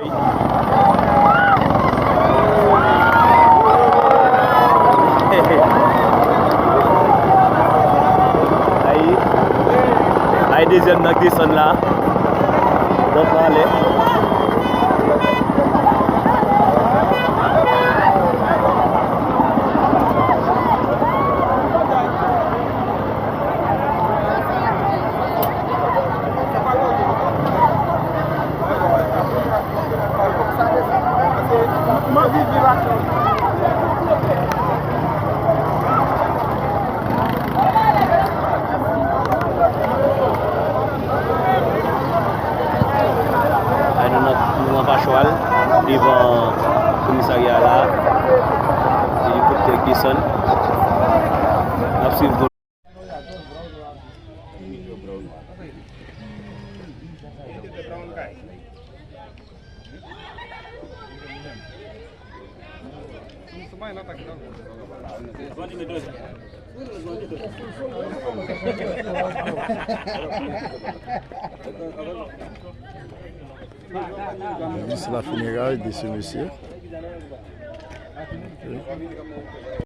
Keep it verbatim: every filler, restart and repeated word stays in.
Ay, ay, dezyèm nan k desann la. Donk, ale. Ay, nou nan, nou nan Pachwal, devan komisarya a la. Elikoptè k desann. N ap swiv. Voici la funérailles de ce monsieur. Ok.